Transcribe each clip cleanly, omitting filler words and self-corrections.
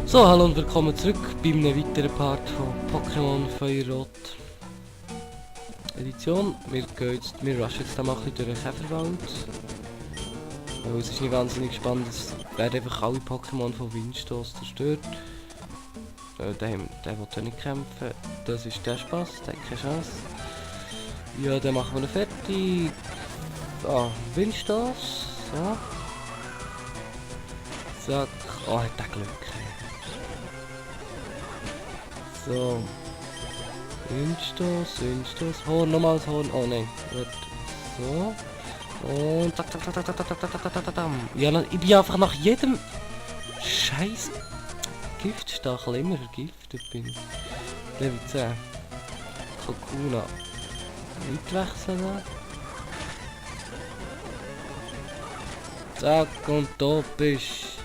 So, hallo und willkommen zurück bei einem weiteren Part von Pokémon Feuerrot Edition. Wir rushen jetzt mal ein bisschen durch den Käferwald. Weil es ist nicht wahnsinnig spannend, es werden einfach alle Pokémon von Windstoß zerstört. Der will ja nicht kämpfen, das ist der Spaß, der hat keine Chance. Ja, dann machen wir ihn fertig. Ah, Windstoß, so. Zack, oh, hat der Glück. So. Windstoß. Horn, nochmals Horn. Oh nein. Gut. So. Und zack, zack, zack, zack, zack, zack, zack, zack, zack, zack. Ja, ich bin einfach nach jedem Scheiß Giftstachel immer vergiftet bin. Level 10. Kokuna. Nicht wechseln. Zack, und da bist.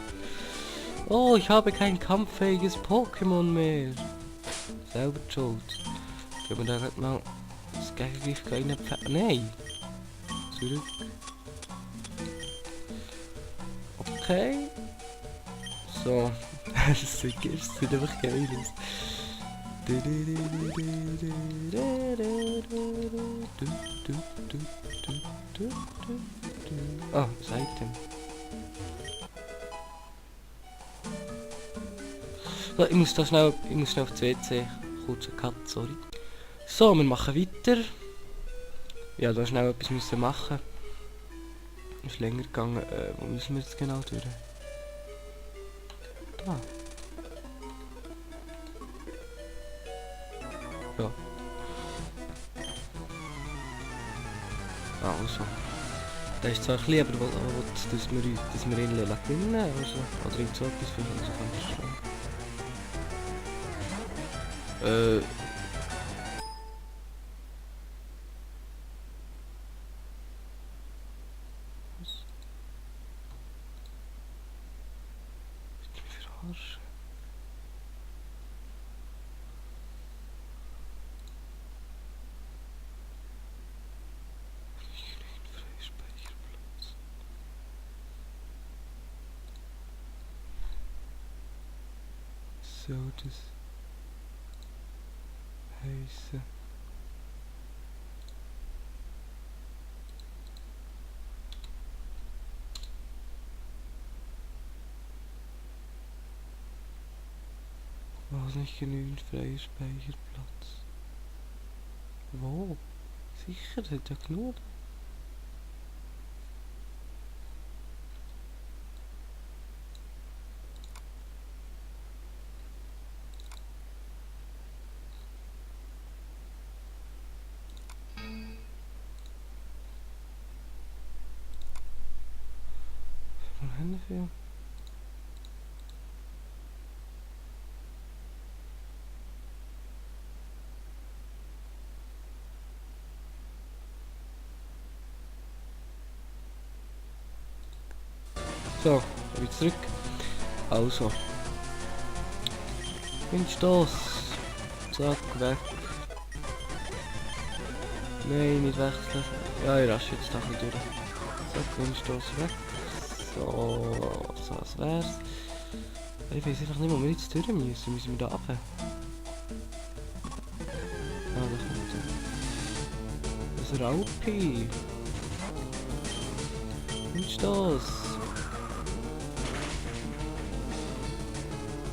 Oh, ich habe kein kampffähiges Pokémon mehr. Selber die Schuld. Können wir da gerade mal das Gegengift reinpfeffern? Nein! Zurück. Okay. So. Das sieht einfach geil aus. Ah, das Item. So, ich muss schnell auf das WC. Kurzer Cut, sorry. So, wir machen weiter. Ja, da schnell etwas müssen machen. Ist länger gegangen. Wo müssen wir jetzt genau durch? Da. Ja. Also. Der ist zwar ein bisschen, aber dass wir ihn gewinnen also, oder irgend so etwas finden, also kann ich schon. Was? Willst du mich verarschen? Speicherplatz. So, das heißen. Was nicht genügend freier Speicherplatz. Wo? Sicher, das hat ja genug. Von Hände für. So, wieder zurück. Also. Windstoß. Zack, weg. Nein, nicht wechseln. Ja, ich rasche jetzt doch nicht durch. Zack, Windstoß weg. So, was wär's. Ich weiß einfach nicht, wo wir jetzt durch müssen. Müssen wir da runter? Ah, das kommt so. Das ist Raupi. Windstoß.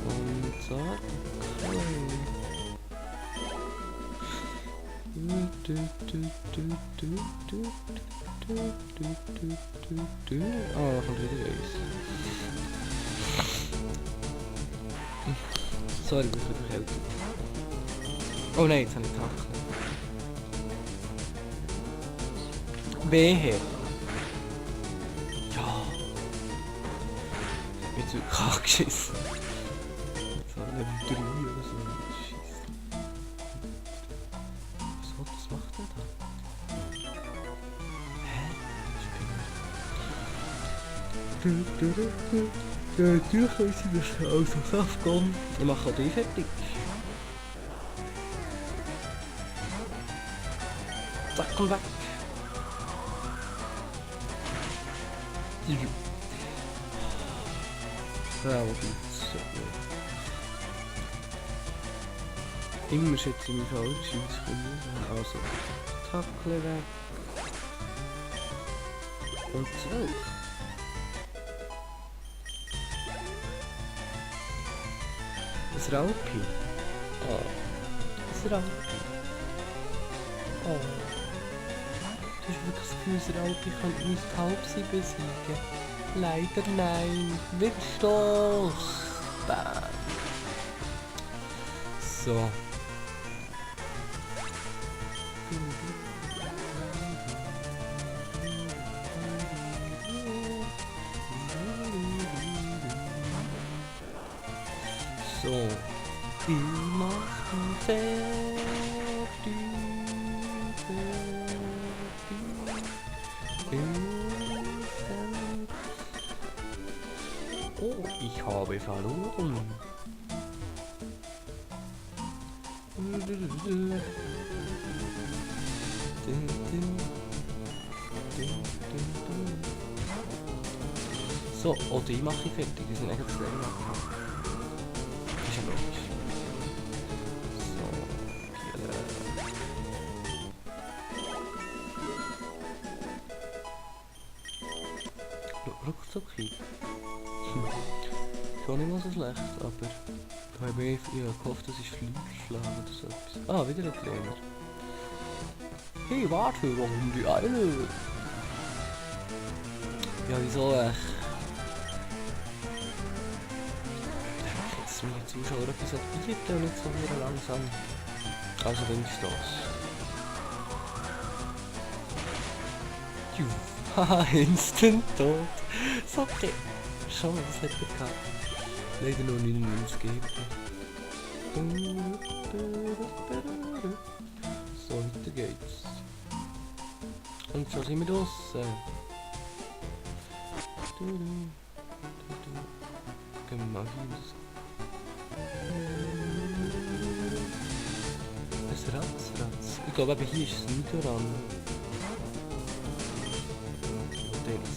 Und zack. Ah, da kommt wieder Eis. Sorry, ich bin wieder kälter. Oh nein, jetzt habe ich Takt. Wehe. Ja. Jetzt wird Kach geschissen. So, Level 3 oder so. Scheiße. Was macht der da? Ja, natürlich weiss ich das. Also, Saft, komm. Ich mache auch die fertig. Zack, komm weg. Ja, aber gut. Immer schätze ich mich falsch, also Tackle weg. Und 12. Ein Raupi. Oh. Ein Raupi. Oh. Du hast wirklich das Gefühl, ein Raupi könnte mein Taubsi besiegen. Leider nein. Windstoß. Bam. So. So. Wir machen fertig. Oh, ich habe verloren. So, oh, die mache ich fertig. Die sind eigentlich zu lang nachgehauen. Ist ja logisch. So, Ruckzucki. Schon nicht mal so schlecht, aber da habe ich gehofft, dass ich Flügelschlag oder so etwas. Ah, wieder ein Trainer. Hey, warte, warum die Eile? Ja, wieso jetzt meine Zuschauer etwas bieten und nicht so wieder langsam. Also wenigstens das. Haha, instant tot. So, okay. Schon, das hätte ich gehabt. Leider nur 99 gegeben. So, weiter geht's. Und schon sind wir draussen. Gehen wir mal hier. Ein Ratz. Ich glaube, hier ist es nicht dran.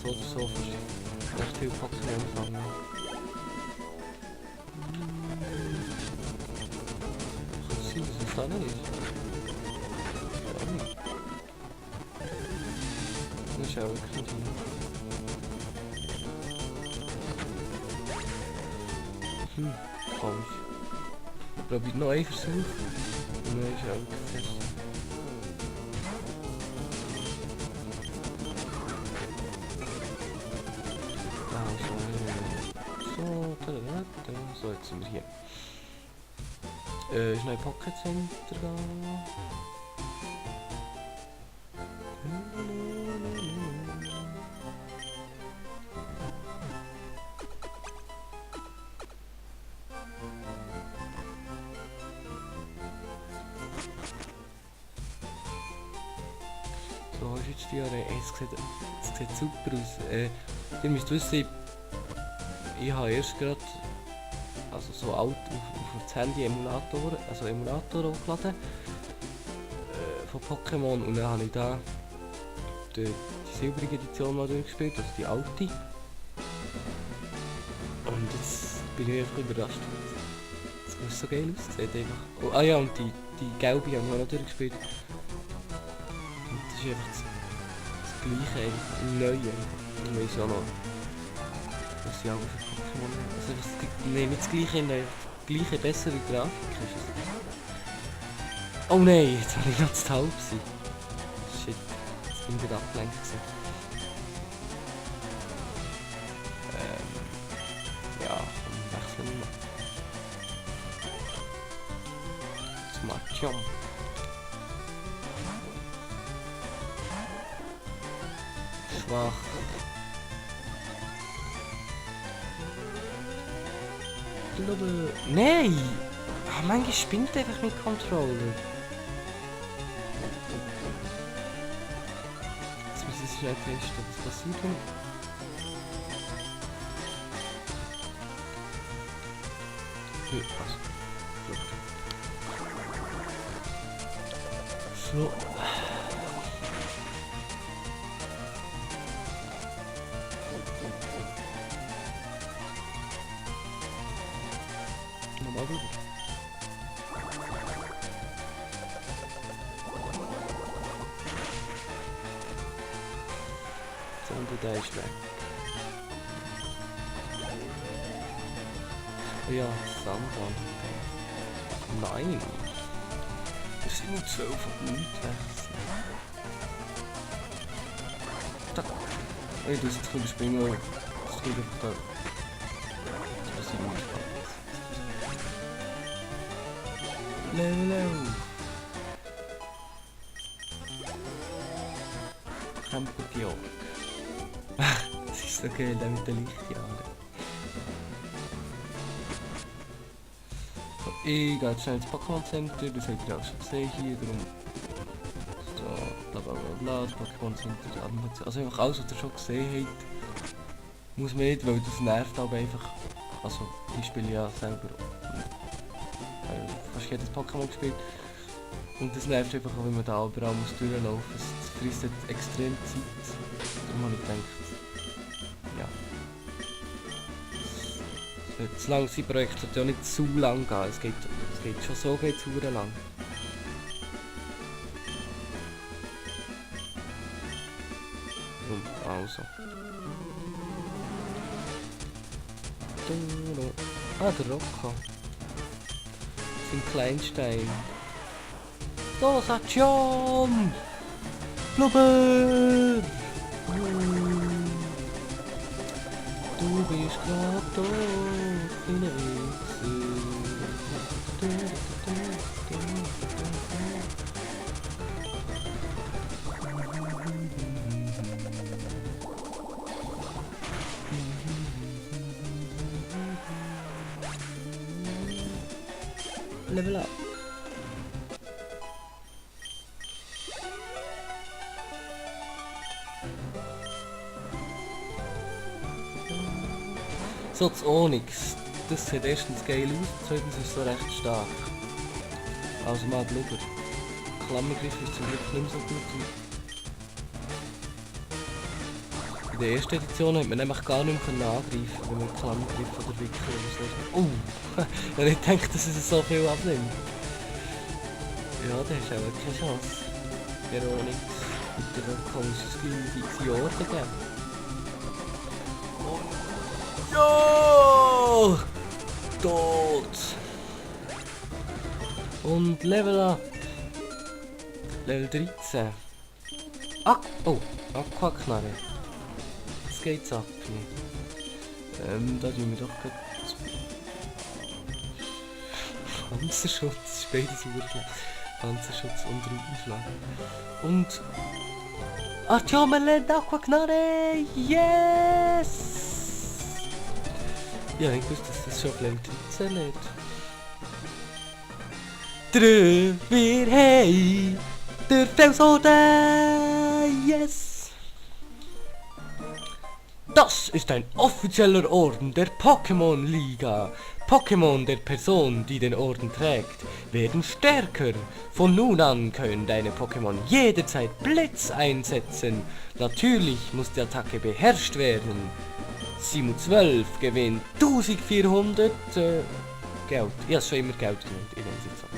So oder so recht viel Pokémon fangen. Kann es sein, dass es da nicht ist? Ja, nicht. Das ist auch wirklich nicht hin. Komisch. Probiert noch einen Versuch. Nein, ist auch wirklich fest. So, jetzt sind wir hier. Ist noch ein Pocket Center da. So, ist jetzt die Arena. Es sieht super aus. Ihr müsst wissen, ich habe erst gerade so alt auf das Handy Emulatoren hochgeladen von Pokémon und dann habe ich da die silbrige Edition mal durchgespielt, also die alte. Und jetzt bin ich einfach überrascht. Das muss so geil aussehen einfach. Oh, ah ja, und die gelbe habe ich auch noch durchgespielt. Und das ist einfach das gleiche, im Neuen. Und ich weiß auch noch, was sie auch für Pokémon haben. Also nein, nicht das gleiche, nein, das gleiche bessere Grafik ist es. Oh nein, jetzt habe ich noch zu taub sein. Shit, jetzt bin ich wieder abgelenkt gewesen. Ja, komm, wechseln wir mal. Das Macchion. Schwach. Nein! Ah, manchmal spinnt einfach mit Controller. Jetzt muss ich schnell testen, was passiert denn? Okay, passt. So. mal rüber. So, und der ist weg. Oh ja, Sandwand. Nein! Wir sind nur 12 und nicht wechseln. Da! Ich tue jetzt ein springen. Das geht einfach da. Das ist nicht spannend. Level auf! Campo Georg. Das ist so geil, der mit den Lichtjahren. So, ich gehe jetzt schnell ins Pokémon Center, das habt ihr auch schon gesehen hier, darum... So, bla bla bla bla, das Pokémon Center, also einfach alles, was ihr schon gesehen habt, muss man nicht, weil das nervt aber einfach... Also, ich spiele ja selber fast jedes Pokémon gespielt. Und das nervt einfach auch, wenn man da überall muss durchlaufen muss. Es frisst extrem Zeit. Darum habe ich gedacht, ja. Das langsame Projekt sollte ja nicht zu lang gehen. Es geht schon so zu lang. Also. Ah, der Rocco. Sein Kleinstein. Dosation! Blubber! Du bist grad tot, kleine Wichser. Level up. So, das Onyx. Das sieht erstens geil aus, zweitens ist es so recht stark. Also mal Blubber. Klammergriff ist zum Glück nicht mehr so gut. In der ersten Edition hat man nämlich gar nicht mehr angreifen, wenn man Klammergriff oder Wickel oder so. Oh! Ich habe nicht gedacht, dass es so viel abnimmt. Ja, da hast du auch keine Chance. Der Onyx. Und dann kann es die Orden geben. Jo! Tot! Und Level up! Level 13. Oh! Aquaknarre. Jetzt geht's ab. Da tun wir doch gerade... Panzerschutz, beides Urschlag. Panzerschutz und Rückenschlag. Und... Artiomen Aquaknarre! Yes! Ja, ich wusste, dass das schon auf Level 13 lädt. Wir hey! Der Felsorden! Yes! Das ist ein offizieller Orden der Pokémon-Liga. Pokémon der Person, die den Orden trägt, werden stärker. Von nun an können deine Pokémon jederzeit Blitz einsetzen. Natürlich muss die Attacke beherrscht werden. Simu 12 gewinnt 1400 Geld. Ich habe schon immer Geld genannt, ich nehme es jetzt ab.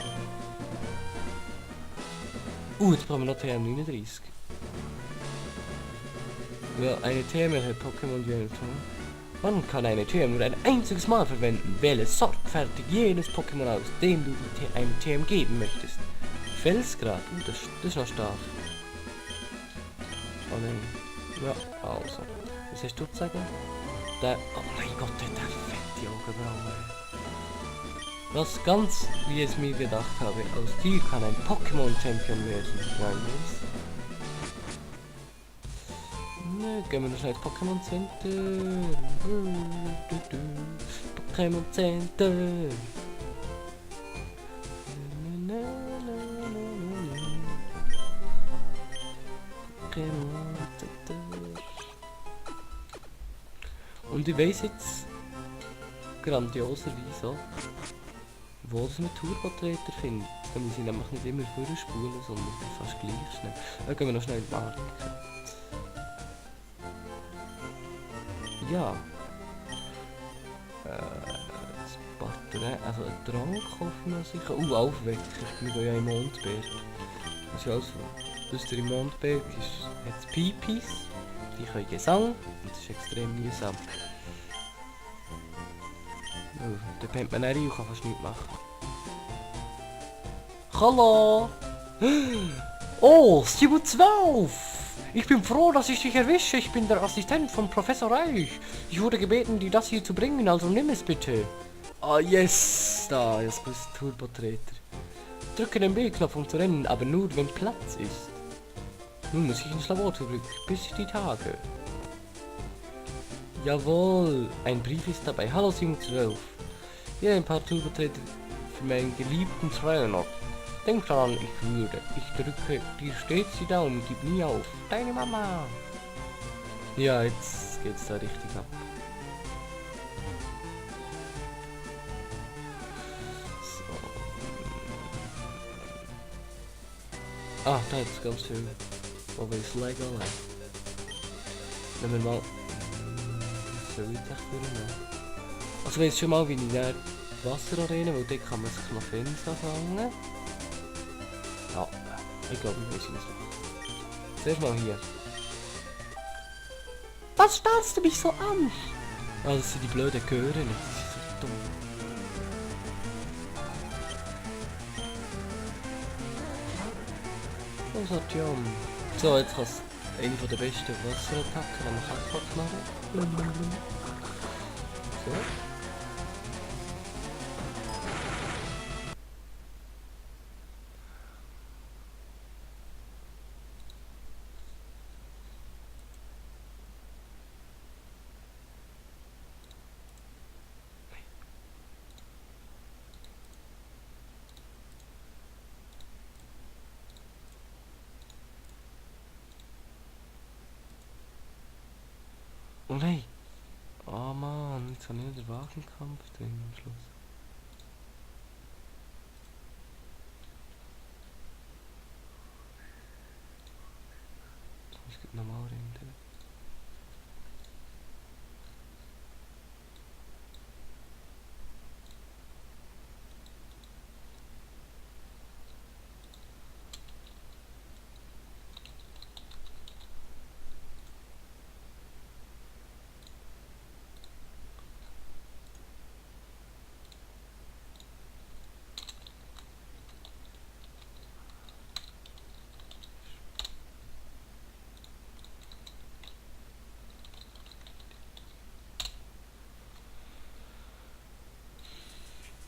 Jetzt brauchen wir noch TM39. Ja, eine TM hat Pokémon Unit. Man kann eine TM nur ein einziges Mal verwenden. Wähle sorgfältig jenes Pokémon aus, dem du eine TM geben möchtest. Felsgrad, das ist noch stark. Oh nein. Ja, also. Was hast du zu sagen? Der, oh mein Gott, der fette Augenbrauen. Das ganz, wie ich es mir gedacht habe, aus dir kann ein Pokémon-Champion werden. Ne, gehen wir noch schnell ins Pokémon Center. Pokémon Center. Pokémon Center. Und ich weiss jetzt grandioserweise auch, wo das mit Turbo-Treter findet. Da muss ich nämlich nicht immer vorspulen, sondern fast gleich schnell. Dann gehen wir noch schnell in die Marke. Ja. Spartan. Also einen Trank hoffen wir sicher. Aufwecker. Wir gehen ja im Mondberg. Das ist also, wisst ihr, im Mondberg hat es Pipis. Die können Gesang. Und das ist extrem mühsam. Oh, da pennt man nicht rein und kann fast nichts machen. Hallo! Oh, 712! Ich bin froh, dass ich dich erwische. Ich bin der Assistent von Professor Reich. Ich wurde gebeten, dir das hier zu bringen, also nimm es bitte. Ah, yes! Da, jetzt bist du Turbotreter. Drücke den B-Knopf, um zu rennen, aber nur, wenn Platz ist. Nun muss ich ins Labor zurück, bis die Tage. Jawohl, ein Brief ist dabei. Hallo 712. Hier ein paar Turbotreter für meinen geliebten Trainer. Denk dran, ich drücke dir stets die Daumen, gib nie auf. Deine Mama. Ja, jetzt geht's da richtig ab. So. Ah, da ist ganz viel. Wo wir es Lego haben. Nehmen wir mal. Was soll ich echt für? Also weiss schon mal, wie ich in der Wasserarena, weil dort kann man sich noch Fins anfangen. Ja, ich glaube, ich weiß nicht. Zuerst mal hier. Was starrst du mich so an? Ah, das sind die blöden Gören, die sind so dumm. Was hat Jan? So, jetzt hast du eine der besten Wasserattacken, wenn man Kackpack machen. So. Oh nein! Oh Mann, jetzt habe ich den Wagenkampf drin am Schluss. Ich gebe nochmal rein.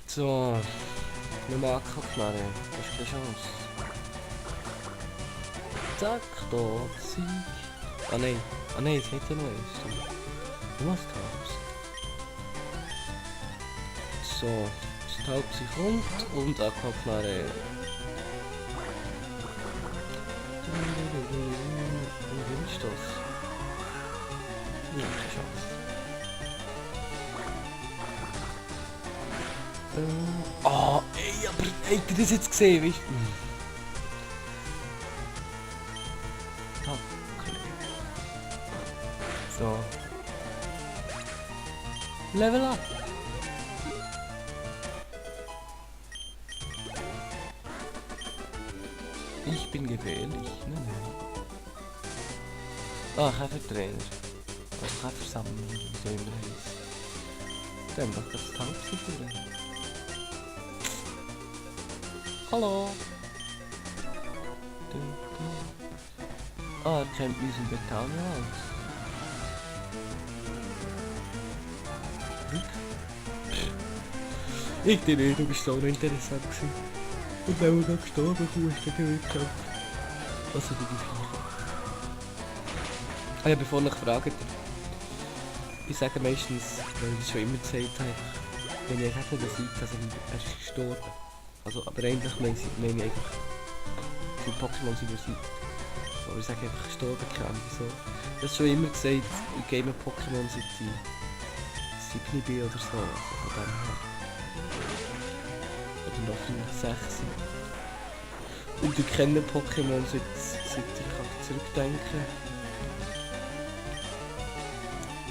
So, nochmal Akkuknarre, das ist keine Chance. Zack, da, Sieg. Ah nein, es hätte noch eins. Du machst Taubs. So, das Taubsi kommt und Akkuknarre. Wie ist das? Ja, keine Chance. Oh, ey, aber ey, habt ihr das jetzt gesehen, weißt du? Okay. So. Level up! Ich bin gefährlich. Nein. Ah, Käfertrainer. Also Käfersammler, wie der immer heisst. Dann doch das Taubsi führen. Hallo! Ah, er kennt unseren Betania aus. Ich denke nicht, du bist so interessant gewesen. Und wenn du da gestorben bist, dann gekämpft. Was sind die Viecher? Ah ja, bevor ich frage, ich sage meistens, weil ich schon immer gesagt habe, wenn ich einfach besiegt, also er ist gestorben. Also, aber eigentlich meine ich eigentlich, die Pokémon sind besiegt. Aber ich sage einfach gestorben kann, wieso? Ich habe schon immer gesagt, ich game Pokémon seit ich 7 bin oder so, also von dem her. Oder noch 6. Und ich kenne Pokémon seit ich kann zurückdenken.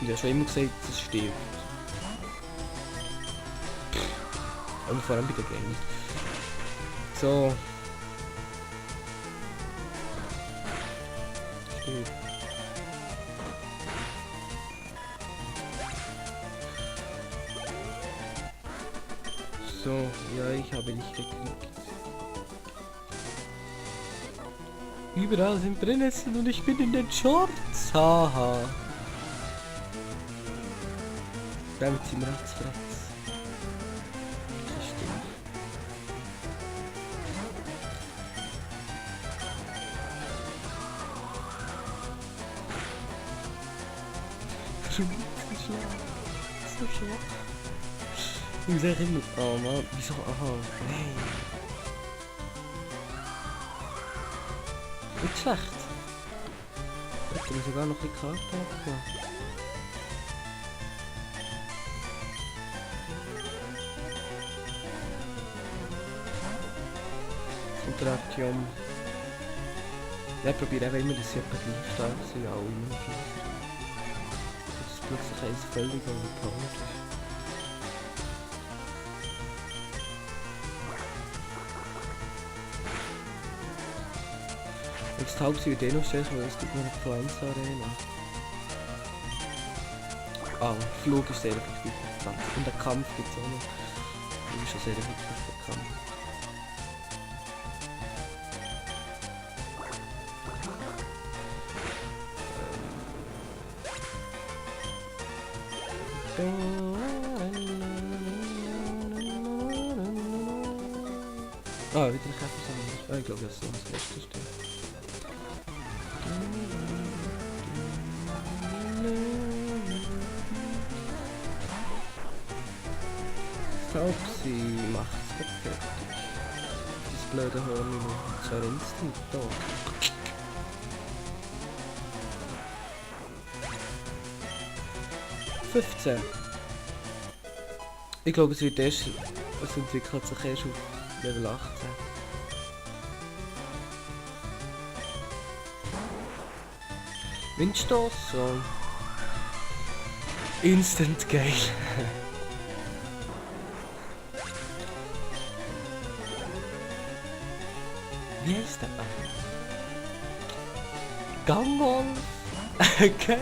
Und ich habe schon immer gesagt, es stirbt. Und vor allem bei den Games. So. Steht. So, ja, ich habe dich gekriegt. Überall sind Brennnesseln und ich bin in den Shorts. Haha. Damit sind wir ratzfratz. Das stimmt. So schwach. Ich muss echt immer... Oh Mann, wieso? Aha, nein. Nicht schlecht. Ich hätte mir sogar noch ein bisschen Karte aufgemacht. Interaktion. Ja, ich probiere auch immer, dass sie etwa gleich stark sind, auch immer gleich. Dass plötzlich eins völlig overpowered ist. Jetzt halb sie wieder noch stehen, weil es gibt noch eine Pflanzenarena. Ah, Flug ist sehr effektiv. Und der Kampf gibt es auch noch. Das ist schon sehr effektiv, der Kampf. Ah, wieder ein Käfersammler. Ah, ich glaube, das ist noch das letzte Stück. Ich glaube, sie macht es fertig. Das blöde Horn noch. So ein Instant da. ...15. Ich glaube, es wird erst... Es entwickelt sich erst auf Level 18. Windstoß, so. Instant geil. Wie heißt der? Gangolf. Geil.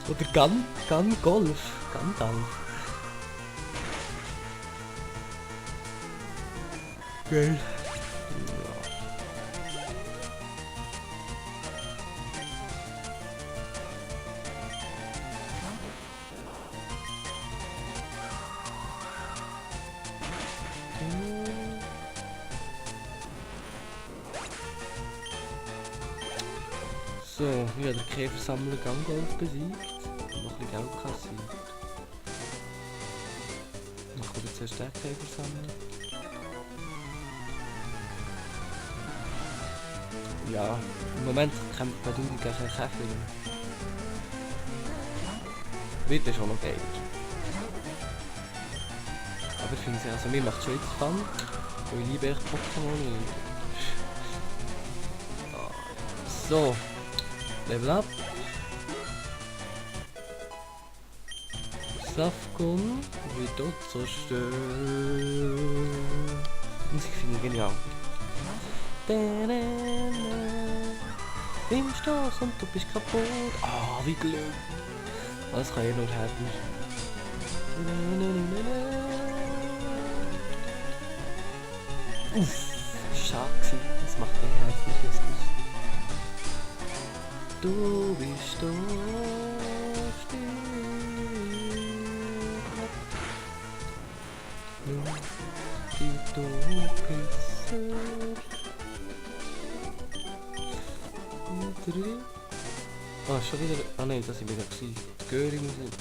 Oder Gangolf. Gandalf. Geil. So, ja, der Käfersammler Gangolf besiegt. Und noch ein bisschen Geld kassiert. Dann kommt jetzt erst der Käfersammler. Ja, im Moment kämpft man gegen einen Käfer. Wird das schon noch geil. Aber ich finde, also mir macht es schon jetzt Fun. Weil ich liebe echt Pokémon. So. Level up. Safgon. Wie dort zerstören. Musik finde ich genial. Windstoß und du bist kaputt. Ah, wie Glück. Das kann ich nur haben. Uff, schade gewesen. Das macht mein Herz nicht lustig. Du bist da Ah, schon wieder. Ah nein, das sind wir ja gewesen. Die Göring sind.